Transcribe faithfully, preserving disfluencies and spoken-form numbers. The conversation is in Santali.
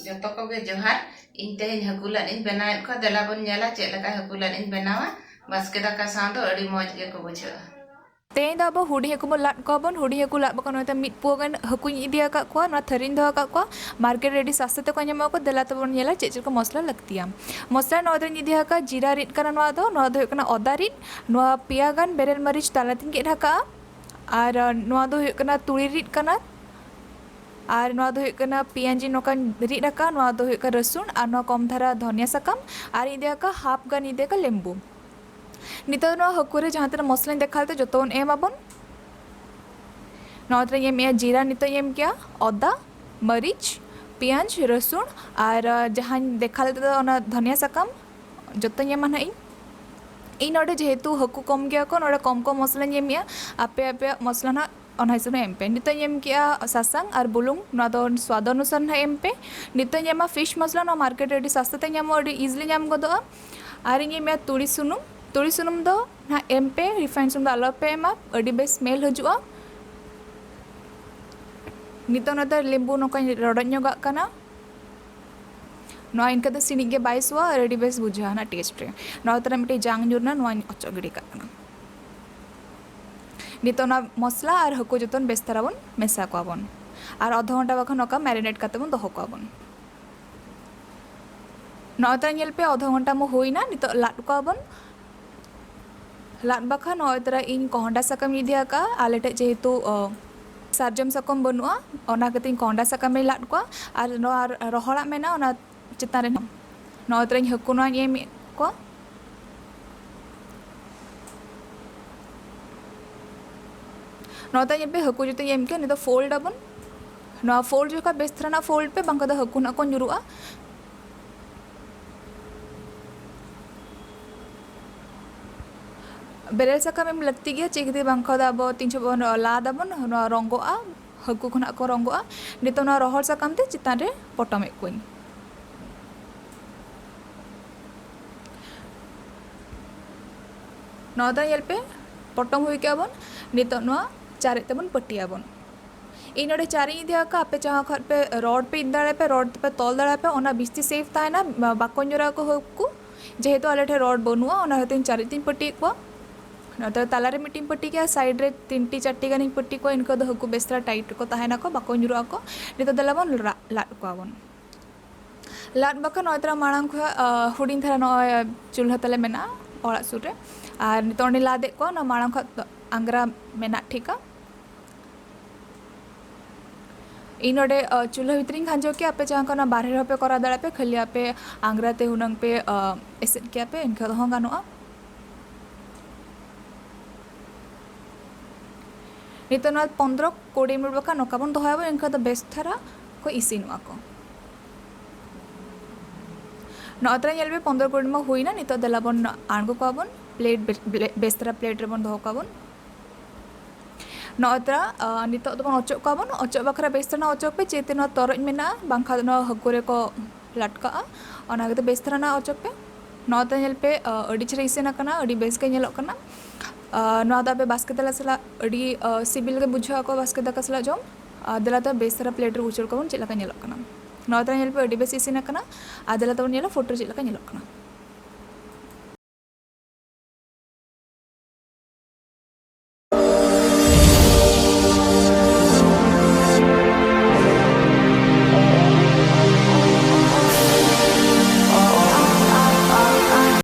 ᱡᱚᱛᱚ ᱠᱚᱜᱮ ᱡᱚᱦᱟᱨ᱾ ᱤᱧ ᱛᱮᱦᱮᱧ ᱦᱟᱹᱠᱩ ᱞᱟᱫ ᱤᱧ ᱵᱮᱱᱟᱣᱮᱫ ᱠᱚᱣᱟ᱾ ᱫᱮᱞᱟ ᱵᱚᱱ ᱧᱮᱞᱟ ᱪᱮᱫ ᱞᱮᱠᱟ ᱦᱟᱹᱠᱩ ᱞᱟᱫ ᱤᱧ ᱵᱮᱱᱟᱣᱟ᱾ ᱵᱟᱥᱠᱮ ᱫᱟᱠᱟ ᱥᱟᱶ ᱫᱚ ᱟᱹᱰᱤ ᱢᱚᱡᱽ ᱜᱮᱠᱚ ᱵᱩᱡᱷᱟᱹᱜᱼᱟ᱾ ᱛᱮᱦᱮᱧ ᱫᱚ ᱟᱵᱚ ᱦᱩᱰᱤᱧ ᱦᱟᱹᱠᱩ ᱵᱚᱱ ᱞᱟᱫ ᱠᱚᱣᱟ ᱵᱚᱱ᱾ ᱦᱩᱰᱤᱧ ᱦᱟᱹᱠᱩ ᱞᱟᱫ ᱵᱟᱠᱷᱟᱱ ᱱᱚᱛᱮ ᱢᱤᱫ ᱯᱩᱣᱟᱹ ᱜᱟᱱ ᱦᱟᱹᱠᱩᱧ ᱤᱫᱤ ᱟᱠᱟᱫ ᱠᱚᱣᱟ, ᱱᱚᱣᱟ ᱛᱷᱟᱹᱨᱤᱧ ᱫᱚᱦᱚ ᱟᱠᱟᱫ ᱠᱚᱣᱟ᱾ ᱢᱟᱨᱠᱮᱴ ᱨᱮ ᱟᱹᱰᱤ ᱥᱟᱥᱛᱟ ᱛᱮᱠᱚ ᱧᱟᱢᱚᱜ ᱟᱠᱚ᱾ ᱫᱮᱞᱟ ᱛᱟᱵᱚᱱ ᱧᱮᱞᱟ ᱪᱮᱫ ᱪᱮᱫ ᱠᱚ ᱢᱚᱥᱞᱟ ᱞᱟᱹᱠᱛᱤᱭᱟ᱾ ᱢᱚᱥᱞᱟ ᱱᱚᱣᱟ ᱫᱚᱧ ᱤᱫᱤ ᱟᱠᱟᱫ ᱡᱤᱨᱟ ᱨᱤᱫ ᱠᱟᱱᱟ, ᱱᱚᱣᱟ ᱫᱚ, ᱱᱚᱣᱟ ᱫᱚ ᱦᱩᱭᱩᱜ ᱠᱟᱱᱟ ᱚᱫᱟ ᱨᱤᱫ, ᱱᱚᱣᱟ ᱯᱮᱭᱟ ᱜᱟᱱ ᱵᱮᱨᱮᱞ ᱢᱟᱹᱨᱤᱪ ᱛᱟᱞᱟᱛᱮᱧ ᱜᱮᱫ ᱟᱠᱟᱫᱼᱟ, ᱟᱨ ᱱᱚᱣᱟ ᱫᱚ ᱦᱩᱭᱩᱜ ᱠᱟᱱᱟ ᱛᱩᱲᱤ ᱨᱤᱫ ᱠᱟᱱᱟ, ᱟᱨ ᱱᱚᱣᱟ ᱫᱚ ᱦᱩᱭᱩᱜ ᱠᱟᱱᱟ ᱯᱮᱸᱭᱟᱡᱽ ᱱᱚᱝᱠᱟᱧ ᱨᱤᱫ ᱟᱠᱟᱫᱼᱟ, ᱱᱚᱣᱟ ᱫᱚ ᱦᱩᱭᱩᱜ ᱠᱟᱱᱟ ᱨᱟᱹᱥᱩᱱ, ᱟᱨ ᱱᱚᱣᱟ ᱠᱚᱢ ᱫᱷᱟᱨᱟ ᱫᱷᱚᱱᱤᱭᱟ ᱥᱟᱠᱟᱢ, ᱟᱨ ᱤᱧ ᱤᱫᱤ ᱟᱠᱟᱫᱼᱟ ᱦᱟᱯ ᱜᱟᱱ ᱤᱧ ᱤᱫᱤ ᱟᱠᱟᱫᱼᱟ ᱞᱮᱵᱩ᱾ ᱱᱤᱛᱚᱜ ᱱᱚᱣᱟ ᱦᱟᱹᱠᱩ ᱨᱮ ᱡᱟᱦᱟᱸ ᱛᱤᱱᱟᱹᱜ ᱢᱚᱥᱞᱟᱧ ᱫᱮᱠᱷᱟᱣ ᱞᱮᱫᱟ ᱡᱚᱛᱚ ᱵᱚᱱ ᱮᱢ ᱟᱵᱚᱱ᱾ ᱱᱚᱣᱟ ᱛᱤᱱᱟᱹᱜ ᱤᱧ ᱮᱢ ᱮᱜᱼᱟ, ᱡᱤᱨᱟ ᱱᱤᱛᱚᱜ ᱤᱧ ᱮᱢ ᱠᱮᱜᱼᱟ, ᱟᱫᱟ, ᱢᱟᱹᱨᱤᱪ, ᱯᱮᱸᱭᱟᱡᱽ, ᱨᱟᱹᱥᱩᱱ, ᱟᱨ ᱡᱟᱦᱟᱸᱧ ᱫᱮᱠᱷᱟᱣ ᱞᱮᱫᱟ ᱚᱱᱟ ᱫᱷᱚᱱᱤᱭᱟ ᱥᱟᱠᱟᱢ, ᱡᱚᱛᱚᱧ ᱮᱢᱟ ᱱᱟᱦᱟᱜ ᱤᱧ᱾ ᱤᱧ ᱱᱚᱰᱮ ᱡᱮᱦᱮᱛᱩ ᱦᱟᱹᱠᱩ ᱠᱚᱢ ᱜᱮᱭᱟ ᱠᱚ, ᱱᱚᱰᱮ ᱠᱚᱢ ᱠᱚᱢ ᱢᱚᱥᱞᱟᱧ ᱮᱢᱮᱜᱼᱟ᱾ ᱟᱯᱮ ᱟᱯᱮᱭᱟᱜ ᱢᱚᱥᱞᱟ ᱱᱟᱦᱟᱜ ᱚᱱᱟ ᱦᱤᱥᱟᱹᱵ ᱨᱮ ᱮᱢ ᱯᱮ᱾ ᱱᱤᱛᱚᱜ ᱤᱧ ᱮᱢ ᱠᱮᱜᱼᱟ ᱥᱟᱥᱟᱝ ᱟᱨ ᱵᱩᱞᱩᱝ, ᱱᱚᱣᱟ ᱫᱚ ᱥᱣᱟᱫ ᱚᱱᱩᱥᱟᱨ ᱱᱟᱦᱟᱜ ᱮᱢ ᱯᱮ᱾ ᱱᱤᱛᱚᱜ ᱤᱧ ᱮᱢᱟ ᱯᱷᱤᱥ ᱢᱚᱥᱞᱟ, ᱱᱚᱣᱟ ᱢᱟᱨᱠᱮᱴ ᱨᱮ ᱟᱹᱰᱤ ᱥᱟᱥᱛᱟ ᱛᱮ ᱧᱟᱢᱚᱜᱼᱟ, ᱟᱹᱰᱤ ᱤᱡᱤᱞᱤ ᱧᱟᱢ ᱜᱚᱫᱚᱜᱼᱟ᱾ ᱟᱨ ᱤᱧ ᱮᱢᱮᱜᱼᱟ ᱛᱩᱲᱤ ᱥᱩᱱᱩᱢ᱾ ᱛᱩᱲᱤ ᱥᱩᱱᱩᱢ ᱫᱚ ᱱᱟᱦᱟᱜ ᱮᱢ ᱯᱮ, ᱨᱤᱯᱷᱟᱭᱤᱱᱰ ᱥᱩᱱᱩᱢ ᱫᱚ ᱟᱞᱚ ᱯᱮ ᱮᱢᱟ, ᱟᱹᱰᱤ ᱵᱮᱥ ᱥᱢᱮᱞ ᱦᱤᱡᱩᱜᱼᱟ᱾ ᱱᱤᱛᱚᱜ ᱱᱚᱛᱮ ᱞᱮᱵᱩ ᱱᱚᱝᱠᱟᱧ ᱨᱚᱰᱚᱡ ᱧᱚᱜᱟᱜ ᱠᱟᱱᱟ᱾ ᱱᱚᱣᱟ ᱤᱱᱠᱟᱹ ᱫᱚ ᱥᱤᱬᱤᱡ ᱜᱮ ᱵᱟᱭ ᱥᱚᱣᱟ ᱟᱨ ᱟᱹᱰᱤ ᱵᱮᱥ ᱵᱩᱡᱷᱟᱹᱜᱼᱟ ᱚᱱᱟ ᱴᱮᱥᱴ ᱨᱮ᱾ ᱱᱚᱣᱟ ᱛᱚᱨᱟ ᱢᱤᱫᱴᱤᱡ ᱡᱟᱝ ᱧᱩᱨ ᱮᱱᱟ, ᱱᱚᱣᱟᱧ ᱚᱪᱚᱜ ᱜᱤᱰᱤ ᱠᱟᱜ ᱠᱟᱱᱟ᱾ ᱱᱤᱛᱚᱜ ᱚᱱᱟ ᱢᱚᱥᱞᱟ ᱟᱨ ᱦᱟᱹᱠᱩ ᱡᱚᱛᱚᱱ ᱵᱮᱥ ᱫᱷᱟᱨᱟ ᱵᱚᱱ ᱢᱮᱥᱟ ᱠᱚᱣᱟ ᱵᱚᱱ, ᱟᱨ ᱟᱫᱷᱟ ᱜᱷᱚᱱᱴᱟ ᱵᱟᱠᱷᱟᱱ ᱱᱚᱝᱠᱟ ᱢᱮᱨᱤᱱᱮᱴ ᱠᱟᱛᱮ ᱵᱚᱱ ᱫᱚᱦᱚ ᱠᱚᱣᱟ ᱵᱚᱱ᱾ ᱱᱚᱜᱼᱚᱭ ᱛᱚᱨᱟ ᱧᱮᱞ ᱯᱮ, ᱟᱫᱷᱟ ᱜᱷᱚᱱᱴᱟ ᱢᱟ ᱦᱩᱭᱱᱟ᱾ ᱱᱤᱛᱚᱜ ᱞᱟᱫ ᱠᱚᱣᱟ ᱵᱚᱱ᱾ ᱞᱟᱫ ᱵᱟᱠᱷᱨᱟ ᱱᱚᱜᱼᱚᱭ ᱛᱚᱨᱟ ᱤᱧ ᱠᱚᱦᱚᱸᱰᱟ ᱥᱟᱠᱟᱢ ᱤᱧ ᱤᱫᱤ ᱟᱠᱟᱫᱼᱟ᱾ ᱟᱞᱮ ᱴᱷᱮᱡ ᱡᱮᱦᱮᱛᱩ, ᱚ, ᱥᱟᱨᱡᱚᱢ ᱥᱟᱠᱟᱢ ᱵᱟᱹᱱᱩᱜᱼᱟ, ᱚᱱᱟ ᱠᱷᱟᱹᱛᱤᱨ ᱤᱧ ᱠᱚᱦᱚᱸᱰᱟ ᱥᱟᱠᱟᱢ ᱤᱧ ᱞᱟᱫ ᱠᱚᱣᱟ᱾ ᱟᱨ ᱱᱚᱣᱟ ᱨᱚᱦᱚᱲᱟᱜ ᱢᱮᱱᱟᱜᱼᱟ, ᱚᱱᱟ ᱪᱮᱛᱟᱱ ᱨᱮ ᱱᱚᱜᱼᱚᱭ ᱛᱚᱨᱟ ᱤᱧ ᱦᱟᱹᱠᱩ ᱱᱚᱣᱟᱧ ᱮᱢᱮᱫ ᱠᱚᱣᱟ᱾ ᱱᱚᱣᱟ ᱛᱟᱭᱚᱢ ᱯᱮ ᱦᱟᱹᱠᱩ ᱡᱩᱫᱤ ᱮᱢ ᱠᱮᱭᱟ, ᱱᱤᱛᱚᱜ ᱯᱷᱳᱞᱰ ᱟᱵᱚᱱ᱾ ᱱᱚᱣᱟ ᱯᱷᱳᱞᱰ ᱡᱚᱠᱷᱚᱱ ᱵᱮᱥ ᱫᱷᱟᱨᱟ ᱱᱟᱜ ᱯᱷᱳᱞᱰ ᱯᱮ, ᱵᱟᱝᱠᱷᱟᱱ ᱫᱚ ᱦᱟᱹᱠᱩ ᱱᱟᱜ ᱠᱚ ᱧᱩᱨᱩᱜᱼᱟ᱾ ᱵᱮᱨᱮᱞ ᱥᱟᱠᱟᱢ ᱮᱢ ᱞᱟᱹᱠᱛᱤ ᱜᱮᱭᱟ, ᱪᱮᱫ ᱠᱷᱟᱹᱛᱤᱨ ᱵᱟᱝᱠᱷᱟᱱ ᱫᱚ ᱟᱵᱚ ᱛᱤᱱ ᱡᱚᱦᱚᱜ ᱵᱚᱱ ᱞᱟᱫ ᱟᱵᱚᱱ, ᱱᱚᱣᱟ ᱨᱚᱸᱜᱚᱜᱼᱟ, ᱦᱟᱹᱠᱩ ᱠᱷᱚᱱᱟᱜ ᱠᱚ ᱨᱚᱸᱜᱚᱜᱼᱟ᱾ ᱱᱤᱛᱚᱜ ᱱᱚᱣᱟ ᱨᱚᱦᱚᱲ ᱥᱟᱠᱟᱢ ᱛᱮ ᱪᱮᱛᱟᱱ ᱨᱮ ᱯᱚᱴᱚᱢᱮᱫ ᱠᱚᱣᱟᱧ᱾ ᱱᱚᱣᱟ ᱫᱚ ᱧᱮᱞ ᱯᱮ, ᱯᱚᱴᱚᱢ ᱦᱩᱭ ᱠᱮᱜᱼᱟ ᱵᱚᱱ᱾ ᱱᱤᱛᱚᱜ ᱱᱚᱣᱟ ᱪᱟᱨᱮᱡ ᱛᱮᱵᱚᱱ ᱯᱟᱹᱴᱤᱭᱟᱵᱚᱱ᱾ ᱤᱧ ᱱᱚᱰᱮ ᱪᱟᱨᱤᱧ ᱤᱫᱤ ᱟᱠᱟᱫᱼᱟ, ᱟᱯᱮ ᱡᱟᱦᱟᱸ ᱠᱷᱚᱱ ᱯᱮ ᱨᱚᱰ ᱯᱮ ᱤᱫᱤ ᱫᱟᱲᱮᱭᱟᱜᱼᱟ ᱯᱮ, ᱨᱚᱰ ᱛᱮᱯᱮ ᱛᱚᱞ ᱫᱟᱲᱮᱭᱟᱜᱼᱟ ᱯᱮ, ᱚᱱᱟ ᱵᱤᱥᱛᱤ ᱥᱮᱯᱷ ᱛᱟᱦᱮᱱᱟ, ᱵᱟ-, ᱵᱟᱠᱚ ᱧᱩᱨᱟ ᱟᱠᱚ ᱦᱟᱹᱠᱩ᱾ ᱡᱮᱦᱮᱛᱩ ᱟᱞᱮ ᱴᱷᱮᱱ ᱨᱚᱰ ᱵᱟᱹᱱᱩᱜᱼᱟ, ᱚᱱᱟ ᱠᱷᱟᱹᱛᱤᱨ ᱤᱧ ᱪᱟᱨᱤᱡ ᱛᱤᱧ ᱯᱟᱹᱴᱤᱭᱮᱫ ᱠᱚᱣᱟ᱾ ᱱᱚᱛᱮ ᱛᱟᱞᱟᱨᱮ ᱢᱤᱫᱴᱤᱧ ᱯᱟᱹᱴᱤ ᱠᱮᱜᱼᱟ, ᱥᱟᱭᱤᱰ ᱨᱮ ᱛᱤᱱᱴᱤ ᱪᱟᱨᱴᱤ ᱜᱟᱱᱤᱧ ᱯᱟᱹᱴᱤ ᱠᱚᱣᱟ, ᱤᱱᱠᱟᱹ ᱫᱚ ᱦᱟᱹᱠᱩ ᱵᱮᱥ ᱫᱷᱟᱨᱟ ᱴᱟᱭᱤᱴ ᱨᱮᱠᱚ ᱛᱟᱦᱮᱱᱟᱠᱚ, ᱵᱟᱠᱚ ᱧᱩᱨᱩᱜ ᱟᱠᱚ᱾ ᱱᱤᱛᱚᱜ ᱫᱮᱞᱟ ᱵᱚᱱ ᱨᱟ-, ᱞᱟᱫ ᱠᱚᱣᱟ ᱵᱚᱱ᱾ ᱞᱟᱫ ᱵᱟᱠᱷᱟᱱ ᱱᱚᱜᱼᱚᱭ ᱛᱚᱨᱟ ᱢᱟᱲᱟᱝ ᱠᱷᱚᱱ, ᱟ, ᱦᱩᱰᱤᱧ ᱫᱷᱟᱨᱟ ᱱᱚᱜᱼᱚᱭ ᱪᱩᱞᱦᱟᱹ ᱛᱟᱞᱮ ᱢᱮᱱᱟᱜᱼᱟ ᱚᱲᱟᱜ ᱥᱩᱨ ᱨᱮ, ᱟᱨ ᱱᱤᱛᱚᱜ ᱚᱸᱰᱮᱧ ᱞᱟᱫᱮᱫ ᱠᱚᱣᱟ, ᱚᱱᱟ ᱢᱟᱲᱟᱝ ᱠᱷᱚᱱ ᱟᱝᱜᱽᱨᱟ ᱢᱮᱱᱟᱜ ᱴᱷᱤᱠᱟ᱾ ᱤᱧ ᱱᱚᱰᱮ, ᱟ, ᱪᱩᱞᱦᱟᱹ ᱵᱷᱤᱛᱨᱤᱧ ᱠᱷᱟᱸᱡᱚ ᱠᱮᱜᱼᱟ, ᱟᱯᱮ ᱡᱟᱦᱟᱸ ᱠᱟᱱᱟ ᱵᱟᱨᱦᱮ ᱨᱮᱦᱚᱸ ᱯᱮ ᱠᱚᱨᱟᱣ ᱫᱟᱲᱮᱭᱟᱜᱼᱟ ᱯᱮ, ᱠᱷᱟᱹᱞᱤ ᱟᱯᱮ ᱟᱝᱜᱽᱨᱟ ᱛᱮ ᱦᱩᱱᱟᱹᱝ ᱯᱮ, ᱟ, ᱮᱥᱮᱫ ᱠᱮᱜᱼᱟ ᱯᱮ, ᱮᱱᱠᱷᱟᱱ ᱦᱚᱸ ᱜᱟᱱᱚᱜᱼᱟ᱾ ᱱᱤᱛᱚᱜ ᱱᱚᱣᱟ ᱯᱚᱱᱫᱽᱨᱚ ᱠᱩᱲᱤ ᱢᱤᱱᱤᱴ ᱵᱟᱠᱷᱟᱱ ᱱᱚᱝᱠᱟ ᱵᱚᱱ ᱫᱚᱦᱚᱭᱟᱵᱚᱱ, ᱮᱱᱠᱷᱟᱱ ᱫᱚ ᱵᱮᱥ ᱫᱷᱟᱨᱟ ᱠᱚ ᱤᱥᱤᱱᱚᱜᱼᱟ ᱠᱚ᱾ ᱱᱚᱜᱼᱚᱭ ᱛᱚᱨᱟ ᱧᱮᱞ ᱯᱮ, ᱯᱚᱱᱫᱽᱨᱚ ᱠᱩᱲᱤ ᱢᱟ ᱦᱩᱭᱱᱟ, ᱱᱤᱛᱚᱜ ᱫᱮᱞᱟ ᱵᱚᱱ ᱟᱬᱜᱚ ᱠᱚᱣᱟ ᱵᱚᱱ ᱯᱞᱮᱴ, ᱵᱮ-, ᱵᱮᱥ ᱫᱷᱟᱨᱟ ᱯᱞᱮᱴ ᱨᱮᱵᱚᱱ ᱫᱚᱦᱚ ᱠᱚᱣᱟ ᱵᱚᱱ᱾ ᱱᱚᱜᱼᱚᱭ ᱛᱚᱨᱟ, ᱟ, ᱱᱤᱛᱚᱜ ᱫᱚᱵᱚᱱ ᱚᱪᱚᱜ ᱠᱚᱣᱟ ᱵᱚᱱ᱾ ᱚᱪᱚᱜ ᱵᱟᱠᱷᱨᱟ ᱵᱮᱥ ᱫᱷᱟᱨᱟ ᱚᱪᱚᱜ ᱯᱮ, ᱪᱮᱫ ᱛᱮ ᱱᱚᱣᱟ ᱛᱚᱨᱚᱡ ᱢᱮᱱᱟᱜᱼᱟ, ᱵᱟᱝᱠᱷᱟᱱ ᱱᱚᱣᱟ ᱦᱟᱹᱠᱩ ᱨᱮᱠᱚ ᱞᱟᱴᱠᱟᱜᱼᱟ, ᱚᱱᱟ ᱠᱷᱟᱹᱛᱤᱨ ᱵᱮᱥ ᱫᱷᱟᱨᱟ ᱱᱟᱜ ᱚᱪᱚᱜ ᱯᱮ᱾ ᱱᱚᱜᱼᱚᱭ ᱛᱚᱨᱟ ᱧᱮᱞ ᱯᱮ, ᱟ, ᱟᱹᱰᱤ ᱪᱮᱦᱨᱟ ᱤᱥᱤᱱ ᱟᱠᱟᱱᱟ, ᱟᱹᱰᱤ ᱵᱮᱥ ᱜᱮ ᱧᱮᱞᱚᱜ ᱠᱟᱱᱟ᱾ ᱟ, ᱱᱚᱣᱟ ᱫᱚ ᱟᱯᱮ ᱵᱟᱥᱠᱮ ᱫᱟᱠᱟ ᱥᱟᱞᱟᱜ ᱟᱹᱰᱤ, ᱟ, ᱥᱤᱵᱤᱞ ᱜᱮ ᱵᱩᱡᱷᱟᱹᱜ ᱟᱠᱚ ᱵᱟᱥᱠᱮ ᱫᱟᱠᱟ ᱥᱟᱞᱟᱜ ᱡᱚᱢ᱾ ᱟ, ᱫᱮᱞᱟ ᱛᱚᱵᱮ ᱵᱮᱥ ᱫᱷᱟᱨᱟ ᱯᱞᱮᱴ ᱨᱮ ᱩᱪᱟᱹᱲ ᱠᱚᱵᱚᱱ, ᱪᱮᱫ ᱞᱮᱠᱟ ᱧᱮᱞᱚᱜ ᱠᱟᱱᱟ᱾ ᱱᱚᱣᱟ ᱫᱚ ᱧᱮᱞ ᱯᱮ, ᱟᱹᱰᱤ ᱵᱮᱥ ᱤᱥᱤᱱ ᱟᱠᱟᱱᱟ᱾ ᱟᱨ ᱫᱮᱞᱟ ᱛᱟᱵᱚᱱ ᱧᱮᱞᱟ ᱯᱷᱳᱴᱳ ᱪᱮᱫ ᱞᱮᱠᱟ ᱧᱮᱞᱚᱜ ᱠᱟᱱᱟ᱾